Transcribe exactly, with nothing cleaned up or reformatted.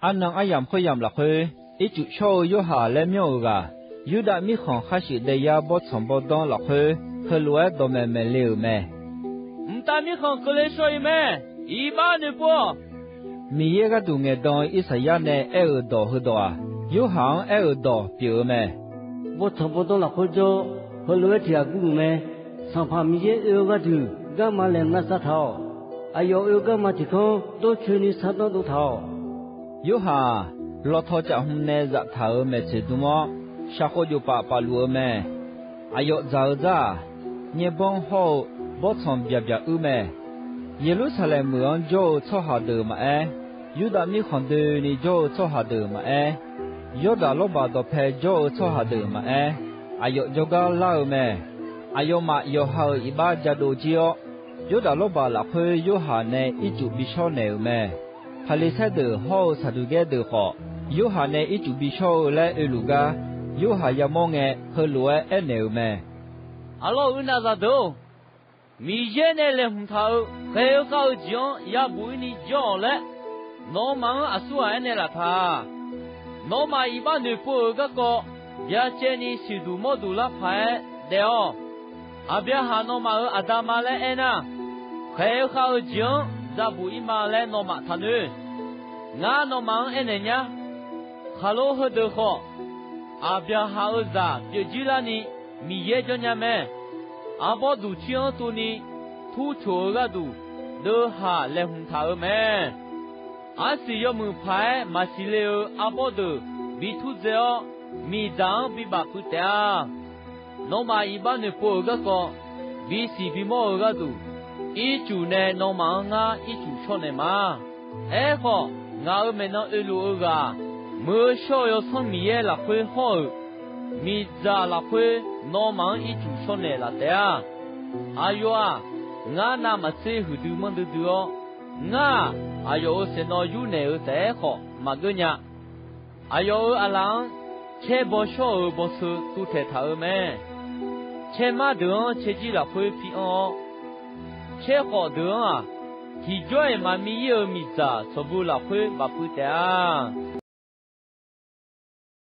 Arnan aryamq khoeryamq lafkhoer, Ircuf shawr-eu Yorhaq laer myanr-euq ghaq, Yurdav mirkhanq khar shuif daeyar bawrtsanq bawrdanr lafkhoer, heulof-aer dawqmaeq maeq le-euq mae. Mqtav Mirkhanq keuvle shaw-iq mae. Iq bar noeqpov-awq. Miqyaer gharduq ngaeqdan-eu Irsaqyar nae aer-euq dawq heudawq-aq, Yorhaq-anr aer-euq dawq pyeuf-eu mae. Bawrtsanq bawrdanr lafkhoer jawr-awr, heulof-aer tiq ghaq gurluf mae. Sanqpaq Miqyaer oe-eu gharduq, garma laeqhmq lavsav taq-awq. Aqyawf oe-eu garma tiq kanr dawrcoeni shardanr dov taq-awq. Yorhaq-aq, lawtaw caf hmq nae zaftaq-euq maeqtsoeq dm-awr, shaqkhov jofpaf paf luf-eu mae. Aqyawf dzaq-eu dzar-aq, nyaerbanr hawr-eu bawrtsanq byaq byaq uir mae. Yeqlursaqlaeq meuq-anr jawr-eu tsawrhaq deuq maqaer, Yurdav mirkhanq doeni jawr-eu tsawrhaq deuq maqaer, Yawrdaq lawrbaq dawqpae jawr-eu tsawrhaq deuq maqaer, aqyawf jawrgar lar-eu mae. Aqyawfmaf yawqha-euq iq bar jadov jir-awr, Yawrdaq lawrbaq lafkhoer Yorhaq nae ircuf bi shawr naeq-euq mae. Paqliqsaer deuq hawr-eu Saqduqgaer deuq khawf, Yorhaq nae ircuf bi shawr-eu laer oeluf gar, Yorhaq yamawr ngae, heulof-aer aernaeq-euq mae. Arlawr-euq uqnaqzaq deuq-or, Miqyaer nae laeqhmq taq-euq khaeq-eu khav-eu jeq-anr yabuq ir ni jawr-awq laer, nawmaf-anr aqsurghaq aernaeq laf taq. Nawmaf iq bar noeqpov-euq garkawv byacaevni siqduq mawrduq lar paq-aer daef-awq. Aqbyaqhaq nawmaf-euq aqda ma laer aernar, khaeq-eu khav-eu jeq-anr yabuq ir ma laer nawmaf taqnoeq. Ngar nawmaf-anr aernaeq nyar. Khaqlo heudeuq khawf, Aqbyaqhaq-euq zaq pyeuf jir larni Miqyaer jawr nya mae. Arbawr duqcir-anr tuvni tur coq-eu gharduq, deuvhaq laeqhmq taq-euq mae. Arsiq yawmuiq paq-aer maqsiq le-eu arbawr deuq bi turdzae-awr, miqdzaq-anr bibaf puiv taef-a. Nawmaf iq bar noeqpov-euq garkawv bisiq bimawr-eu gharduq, ircuf nae nawmaf-anr ngar ircuf shawr naeq ma. Aerkhawf, ngaq-euq maeqnan oeluf-eu ghaq-aq, Muiq-eu shawr-eu Yawsanr Miqyaer lafkhoer hawr-euq miqdzaq lafkhoer nawmaf-anr ircuf shawr naeq laf taef-a. Aqyawf-aq, ngar navmaqtser huiqdui manrdui dui-awr, ngar-aq, aqyawf-euq saeqnawv yur naeq-eu taef-aer khawf maqgeur nya. Aqyawf-euq aqlaf-anr caer baw shawr-euq bawseu tuvtaeq taq-euq mae. Caermar deuq-anr caerjir lafkhoer pi anr-awr, caerkhawf deuq-anr-aq, tiqjawr-iq maqmiv ir-euq miqdzaq tsawqbu lafkhoer bafpuiv taef-a.